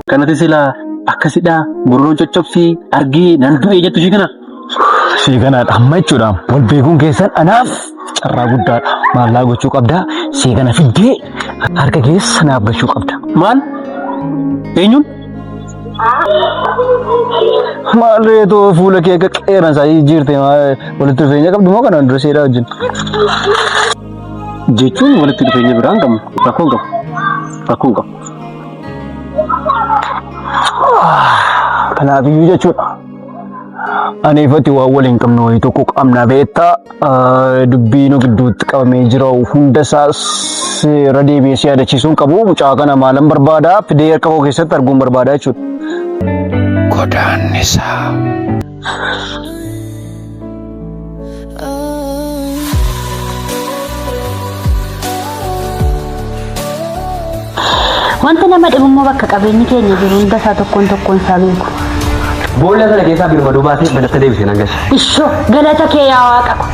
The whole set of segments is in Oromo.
Kanati silaa akkasidhaa gurroon coccobsii argee nan du'e jettu ishii kana. Ishii kanaadha amma jechuudha. Wal beekuun keessan anaaf carraa guddaadha. Maallaa gochuu qabda. Ishii kana fiddee harka keessa naaf gachuu qabda. Maal? Eenyuun? Maal reetoo fuula kee akka qeeransaa jijjiirte walitti dhufeenya qabdu moo kanaan dura seeraa wajjin? Jechuun walitti dhufeenya biraa hin qabnu. Rakkoo hin qabu. Rakkoo hin qabu. Kanaafiyyuu jechuudha. Ani ifatti waan waliin qabnu wayii tokko qabna beektaa dubbii nu gidduutti qabamee jira hunda isaa irra deebi'ee si yaadachiisuun qabu mucaa kana maalan barbaada fidee harka koo keessatti arguun barbaada jechuudha. Godaannisaa. Wanta nama dhibu immoo bakka qabeenyi keenya jiru hunda isaa tokkoon tokkoon isaa beeku. Boolla sana keessaa birmaduu baasee manatti deebisee nan gashe. Ishoo galata kee yaa waaqa ko.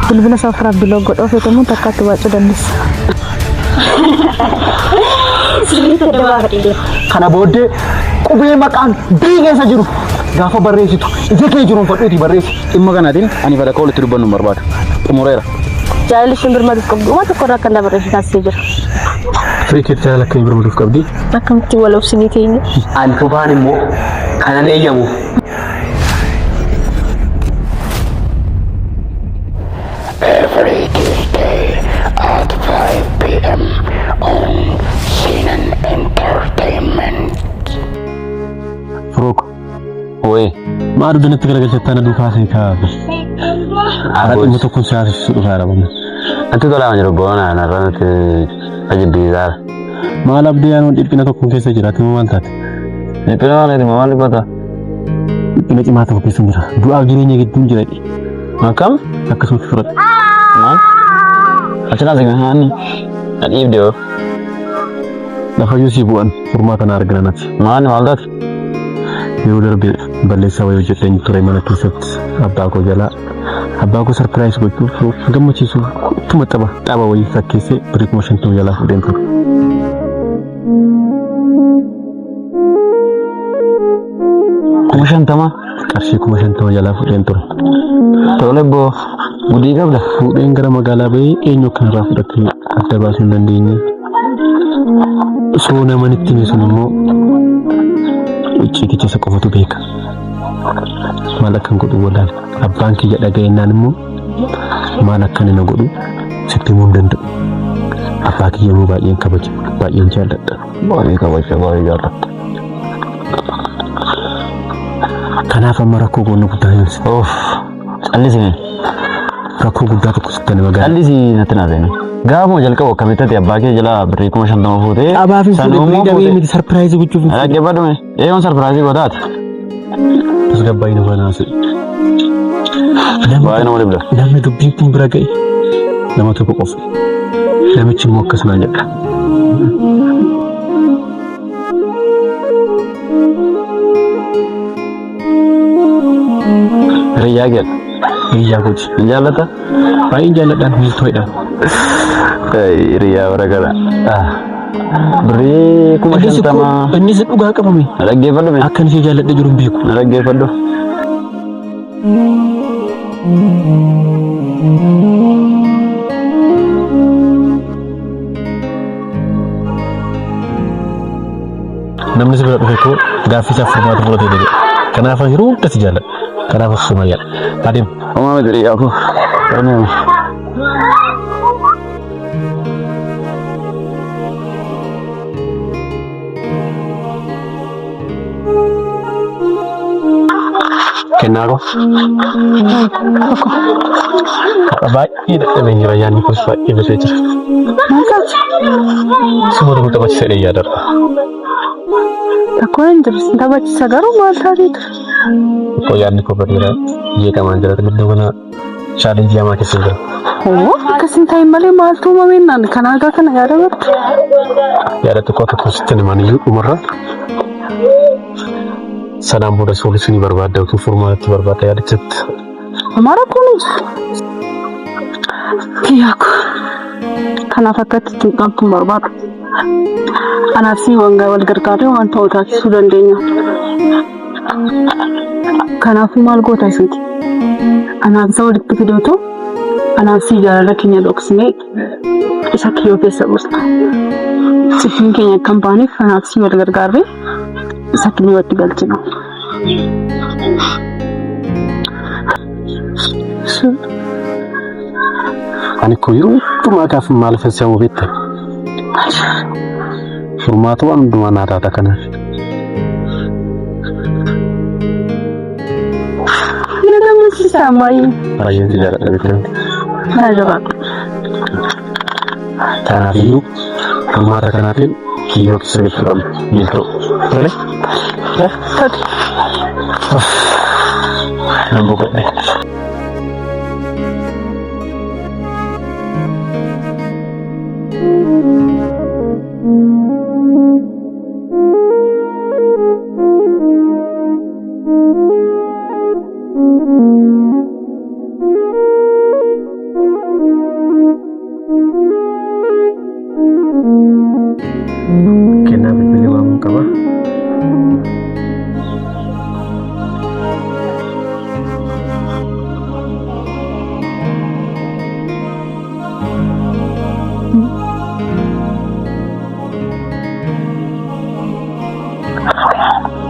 Bilbila isaa ofirraa biloo godhoo feete immoo takkaatti baachuu dandeessa. Sirriitti adda baafadhee deema. Kana booddee qubee maqaan B keessa jiru gaafa barreessitu ija kee jiruun fadhuuti barreessi. Dhimma kanaatiin ani fedha koo walitti dubbannu hin barbaadu. Xumureera. Jaalalli isheen birmaduuf qabdu uma tokko irraa akka hin dabarre ishee taasisee jira. Firii keetti jaalala akkamii birmaduuf qabdi? Akkamitti wal obsinee teenya? Ani tufaan immoo kanan eeyyamuuf. Every Tuesday at 5 p.m. on Sinan Entertainment. Firook. Wayii. Maa dugda natti garagalchattaa na duukaa see kaa'afe. Haadha dhimma tokkoon si haasofsiisu dhufaa jira bamma. Natti tolaa jiru boona narra natti ajibbiisaara. Maal abdii yaanoon dhiphina tokkoon keessa jira ati immoo maal taate? Dhiphina maaliiti maal dhiphata? Dhiphina cimaa tokko keessa jira. Du'aaf jireenya gidduun jira. Akkam? Akkasumatti fudhadhu. Maal? Achirraa si gahaani. Na dhiibde hoo. Lafayyuu sii bu'an furmaata na argina nati. Maal maal taate? Yeroo darbe balleessaa wayii hojjedheen ture mana keessatti abbaa koo jalaa. Abbaa koo sarpiraayiz gochuuf gammachiisuuf ittuma tapha tapha wayii fakkeessee birrii 50,000 jalaa fuudheen ture. 50,000? Qarshii 50,000 jalaa fuudheen ture. Tole boo gudii qabda. Fuudheen gara magaalaa bahee eenyu akka narraa fudhate adda baasuu hin dandeenye. Osoo nama itti hime sun immoo icciiticha isa qofatu beeka. Maal akkan godhu walaal. Abbaan kiyya dhaga'ennaan immoo maal akka inni na godhu sitti himuu hin danda'u. Abbaa kiyya immoo baay'een kabaja, baay'een jaalladha. Baay'ee kabaja baay'ee jaalladha. Kanaaf amma rakkoo goonna guddaa hin Of callisi mee. Rakkoo guddaa tokko sitti hima gaara. Callisi natti naa seena. Gaafuma jalqabu akkamitti ati abbaa kee jalaa birrii 50,000 fuutee Abaaf hin fuudhe sanuu birrii immoo dhabee fuutee. miti sarpiraayizii gochuuf hin fuudhe. Dhaggeeffadhu mee. Eeyoon sarpiraayizii gootaati. Tasgabbaa'ii nama naasii. Baay'ee nama dhibda. Namni dubbiin kun bira ga'e nama tokko qofa. Namichi immoo akkas naan jedha. Hiriyyaa keedha. Hiriyyaa kooti. Hin jaallata? Baay'een jaalladhaan miiltoodha. Hiriyyaa bara kana. Birrii 50,000. Innis dhugaa qabame. Na dhaggeeffadhu mee. Akka inni ishee jaalladhee jiru hin beeku. Na dhaggeeffadhu. Namni si bira dhufe koo gaaffii isaaf furmaata fudhatee deebi'a. Kanaaf ani yeroo hunda si jaalladha. Kanaaf akkasuma yaadha. Adeemu. Homaa miti hiriyyaa koo. Adeemu. Kennaa koo. Har'a baay'ee dadhabeen jira yaadni koos baay'ee badee jira. Maal taate? Suma tokko taphachiisa jedhee yaadarra. Rakkoon hin jiru. Sin taphachiisa garuu maal taatee ture? Xiqqoo yaadni koo badeera jeeqamaan jira. Gidduu kana chaalenjii hamaa keessa jira. Oo akkas hin ta'in malee maaltu uumame naan kan hagaa kana yaada bartu. Yaada tokko tokko sitti himan iyyuu dhumarra sanaan booda soolishinii barbaadda utuu furmaatatti barbaadda yaadichatti. Homaa rakkoon hin jiru. Kiyyaa koo. Kanaaf akka itti cinqamtu hin barbaadu. Anaaf si wal gargaarree waan ta'u taasisuu dandeenya. Kanaafuu maal goota isiiti? Anaaf isa walitti fiduutu anaaf si jaalala keenya dhoksinee isa kiyyoo keessa buusna. Ciffiin keenya akka hin baaneef anaaf si wal gargaarree isa kiyyootti galchina. Ani koo yeroo hundumaa gaafa maal fayyadamu beekta? Furmaata waan hundumaa naa taata kanaaf. Mana gammachiisaa baay'ee. Baay'een si jaalladha beektaa. Naa jabaadhu. Kanaafiyyuu furmaata kanaatiin kiyyoo keessa galchuu qabna. Milka'u. Tole? Tole. Nan boqodhe. Kennaa bilbilee waamuu qaba.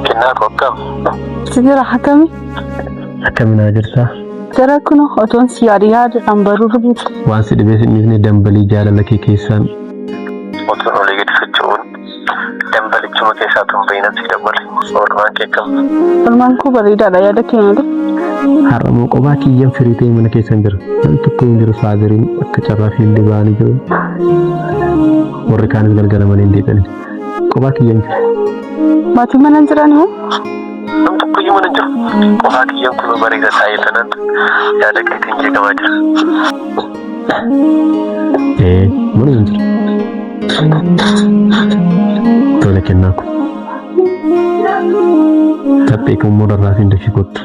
Kennaa koo akkam? Si jira akkami? Akkaminaa jirtaa? Jara kun otoon si yaade yaadaadhaan baruu rubuutu. Waan si dhibee si dhiifne dambalii jaalala kee keessaan Otuun olii gadi socho'uun dambalichuma keessaa tun bahinan si dabbale. Oolmaan kee akkam? Olmaan koo bareedaadha yaada kee malee. Har'a moo qophaa kiyyan firii ta'e mana keessan jira. Namni tokko hin jiru faazeriin akka carraa fiildii ba'anii jiru. Warri kaanis galgala malee hin deebi'an. Qophaa kiyyan jira. Maatiin mana hin jiran moo? Namni tokko iyyuu mana hin jiru. Qophaa kiyyan kunoo bareeda taa'ee tanan yaada keetiin jeeqamaa jira. Ee mana hin jiru. Tole kennaa ko. Taphee kan immoo rarraasiin dafii kottu.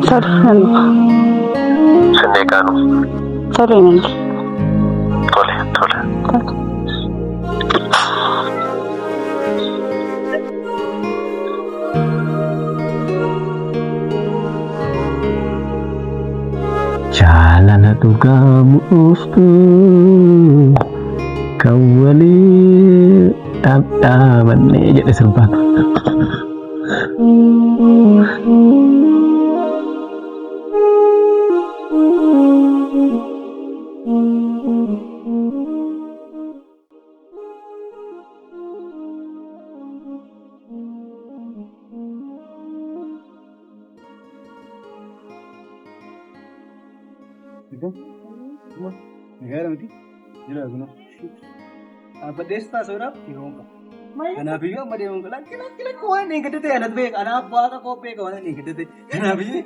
Tole nan dhufa. Sinnee kaanu. Tole nan dhufa. Tole tole. Tole. Jaalala dhugaa mu'uuftuu kan walii dhabdhaabannee jedhe sirbaan. Kanaafiyyuu amma deemuun lakki lakki lakki waan hin gaddate anatu beeka anaaf waaqa koo beeka waan hin gaddate kanaafiyyuu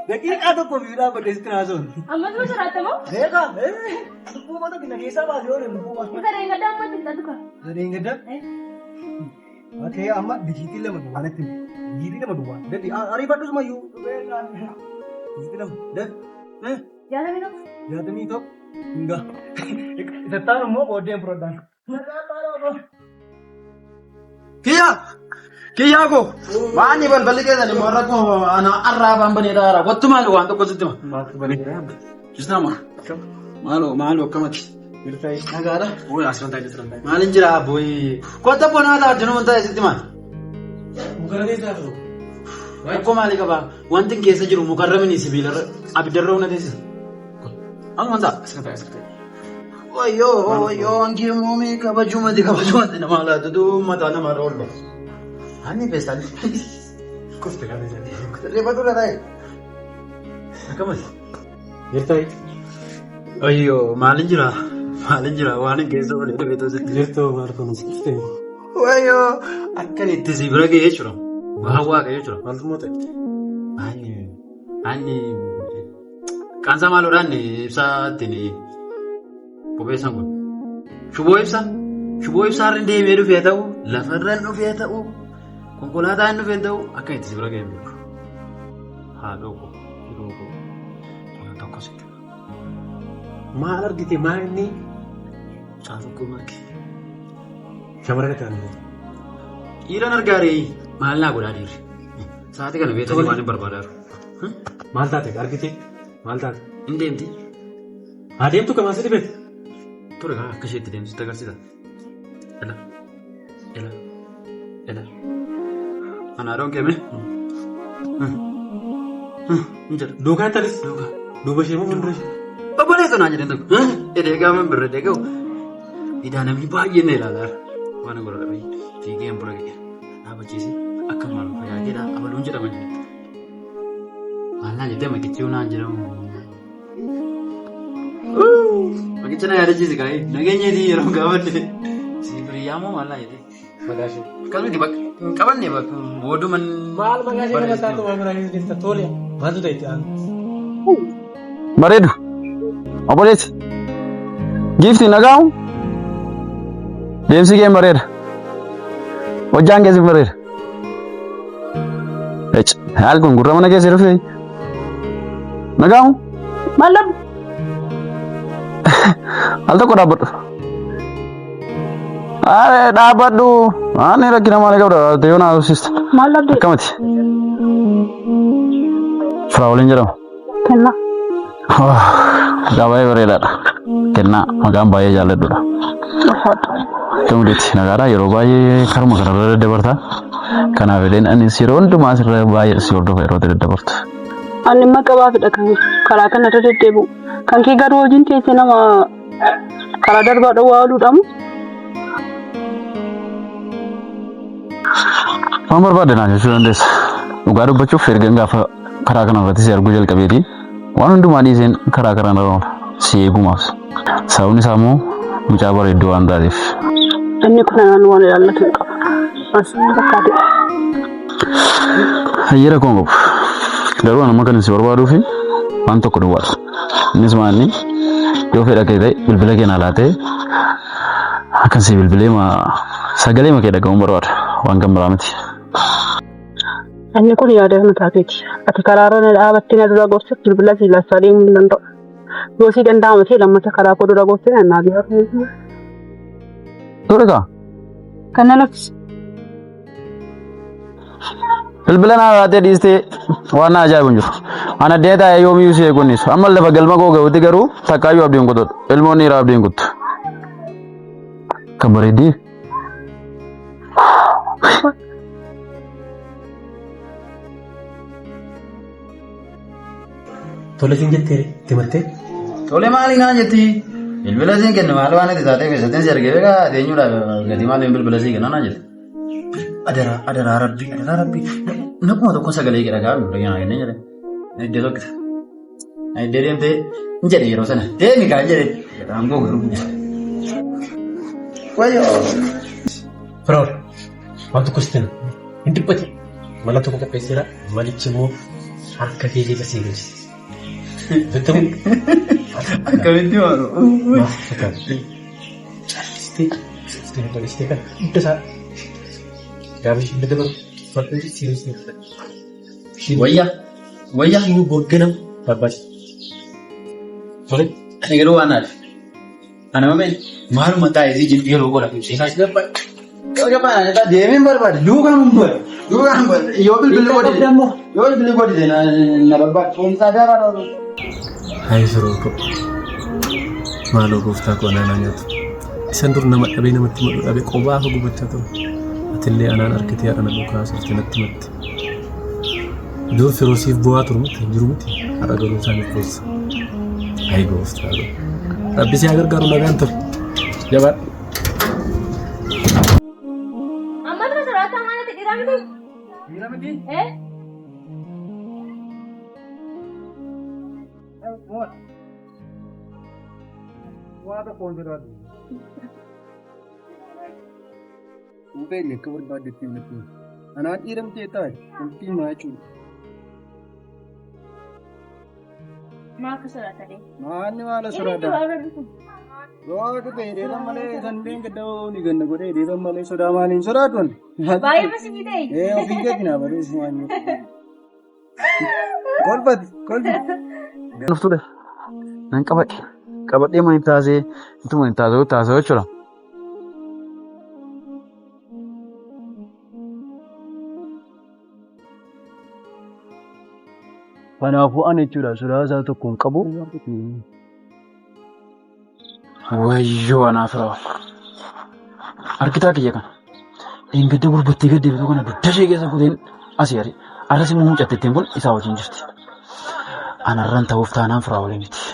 daqiiqaa tokko fi dhaabbadhee sitti haasa'u. Amma tu jiraata moo? Beeka lubbuu koo tokko na keessaa baasee oole lubbuu koo. Isa deengaddaa amma itti hidhatu kan. Sadeen gadda. Okee amma dijiitii lama duwwaa natti himi. Dijiitii lama duwwaa. Daddi ariifadhus mayyuu. Dijiitii lama. Daddi. 61. 61. Hingaa. Isattaan immoo booddeen fudhadhaan. Kiyya! Kiyyaa koo! Waan balballi keessan immoo rakkoo ana arraa afaan banee dhaara. Kottu maal waan tokko sitti hima. Maaltu banee jira? Jisnama. Maaloo maaloo akkamati? Nagaadha. Ooyi asirran taa'ee asirran taa'ee. Maalin jira booyi. Kotta bonaa ta'a addunuma taa'e sitti maal? Mukarra keessaa jiru. Rakkoo maalii qabaa? Wanti hin keessa jiru mukarra mini sibiilarra abiddarra humna teessisa. Akkuma ta'a. Asirra taa'e asirra taa'e. Wayyoo wayyoo wanti muumii kabajumati kabajumati nama laatutu mataa namarra ol ba'a. Ani feestaan. Kufte kan feestaan. Sirreeffadhu irra taa'e. Akkamati? Jirtaa? Wayyoo maalin jira? Maalin jira? Waan hin keessa oole dhufe tositti. Jirtuu maal kun kufte? Wayyoo akkan itti si bira ga'ee jira. Waan waaqayyo jira. Maaltu moo ta'e? Ani ani qaansaa maaloodhaan ibsaa ittiin bobeessan kun. Shuboo ibsaa shuboo ibsaa irra deemee dhufee ta'u lafarra dhufee ta'u konkolaataan dhufee ta'u akka itti si bira ga'ee beeku. Haadhoo koo yeroo koo waan tokko sitti. Maal argite maal inni? Mucaa tokko marge. Shamarran ta'an. Dhiiran argaaree maal naa godhaa dhiirri? Sa'aatii kana beektanii waan hin barbaadaa jiru. Maal taate argite? Maal taate? Hin deemti. Adeemtu kamaa si dhibee? Ture kan akka isheetti deemtu sitti agarsiisa. Ela. Ela. Ela. Anaa dhonkee mee? Hin jedhu. Duukaa intalis? Duukaa. Duuba ishee moo fuuldura ishee? Obboleessa naan jedhan tokko. Edee gaafa hin birre deega'u. Idaa namni baay'een na ilaalaa jira. Waan godha dhabee fiigee hin bira ga'e. Dhaabachiisee akka maal fayyaa jedhaa abaluun jedhama jedhe. Maal naan jettee maqichi naan jedhamu. Maqicha na yaadachiise kaa'ee nageenyeetii yeroo gaafadhe. Si biriyyaa moo maal naan jettee? Maqaa ishee. Akkasumatti bakka hin qabanne bakka booduman. Maal maqaa ishee nama taatu waan biraa keessa tole. Maaltu ta'e itti aanu? Bareedu. Obboleessi. Giifti nagaamu. Deemsi kee bareeda. Hojjaan keessi bareeda. Ec, haal kun gurra mana keessa dhufe. Nagaamu. Maal dhabdu? Al tokko dhaabbadhu. Are dhaabbadhu. Ani rakkina maalii qabda? Yoo na haasofsiista. Maal dhabde? Akkamati? Firaawoliin jedhama. Kennaa. Maqaa baay'ee bareedaadha. Kennaa maqaan baay'ee jaalladhudha. Ulfaadhu. Tumditti nagaadha yeroo baay'ee karuma kanarra daddabarta. Kanaaf illee anis yeroo hundumaa asirra baay'ee si hordofa yeroo daddabartu. Ani immoo qabaafidha kan karaa kanarra deddeebi'u. Kan kee garuu hojiin teessee nama karaa darbaa dhowwaa ooluudhaamu. Waan barbaadde naan jechuu dandeessa. Dhugaa dubbachuuf ergan gaafa karaa kana irratti si arguu jalqabeeti waan hundumaa dhiiseen karaa kana irra oola si eegumaaf. Sababni isaa immoo mucaa bareedduu waan taateef. Inni kun anaan waan ilaallatu hin qabu. As fakkaate. Hayyee koon qabu. Garuu ani amma kan si barbaaduu fi waan tokko duwwaadha. Innis maanni yoo fedha kee ta'e bilbila kee naa laatee akkan si bilbilee ma sagalee ma kee dhaga'uun barbaada. Waan kan biraa miti. Inni kun yaada mataa keeti. Ati karaarra na dhaabattee na dura gorsuuf bilbila si laachaa deemuu hin danda'u. Yoo si danda'ama ta'e lammata karaa koo dura gorsee na naa biraa. Ture kaa Kan na lakkisi. Bilbila naa laatee dhiistee waan na ajaa'ibu hin jiru. Ana addee taa'ee yoomiyyuu si eeguun dhiisu. Amma lafa galma koo ga'utti garuu takkaayyuu abdiin kutudha. Ilmoon dhiiraa abdiin kuttu. Kan bareeddii. Tole siin jettee itti mattee? Tole maali naan jetti? Bilbila siin kennu maal waan itti taatee keessatti si argee beekaa eenyudha gatii maaliin bilbila sii kenna naan jette. Adaraa adaraa rabbii adaraa rabbii naquma tokko sagalee kee dhagaa bilbila kee naa kennee jedhe. Iddoo tokko iddoo deemtee hin jedhe yeroo sana deemi kaa jedhe. Aangoo garuu. Wayyoo. Firaa'ol waan tokko sitti hima. Hin dhiphate. Mala tokko qopheesseera. Malichi immoo harka kee keessa sii galchisa. Bittamu. Akkamitti maalu? Maaf fakkaata. Callistee calistee kana hunda isaa gaafa isheen daddabaru fardoo sii galchisa. Wayya wayya. Isheen borganam barbaachisa. Tole. Ani garuu waan haadha. Ana mamee maaluma taa'ee si jiru yeroo godha. Isaas gabaa. Deemeen barbaade duukaan hin barbaade duukaan hin barbaade yoo bilbilli godhe yoo bilbilli godhe na barbaade foonsaa gaafa Hayi firoo koo maaloo gooftaa koo anaan haa nyaatu. Isan dur nama dhabee namatti madhu dhabee qobaa koo gubachaa ture. Atillee anaan argitee haadha na duukaa haasofte natti himatte. Dur firoo siif bu'aa turu miti jiru miti har'a garuu isaaniif boossa. Hayi gooftaa koo. Rabbi si haa gargaaru nagaan ture. Jabaadhu. Amma dura soraata maalati dhiira miti? Dhiira miti? Eh? Waa tokko hin sodaatu. Hin akka barbaaddetti himatti. Anaan dhiira miti jettaa wanti himaa jechuudha. Maal akka soraata deemu? Maalni maala sodaata? Yoo akka ta'e hiriira malee sandeen gadda ni ganna godhee hiriira malee sodaa maaliin sodaatu ani? Baay'ee basimii ta'e. Ee ofii keetii naa barreessu waan Kolfati kolfi. Nuuf ture. Nan qabadhe. Qabadhee mana itti haasa'ee ituma itti haasa'u itti haasa'u jechuudha. Kanaafuu ani jechuudha sodaa isaa tokko hin qabu. Wayyoo anaaf raawwa. Argitaa kiyya kana. Dheengadda gurbattee gad deebitu kana dugda ishee keessa kuteen asii ari. Arras immoo mucattiin kun isaa wajjin jirti. Anarran ta'uuf taanaan firaa olii miti.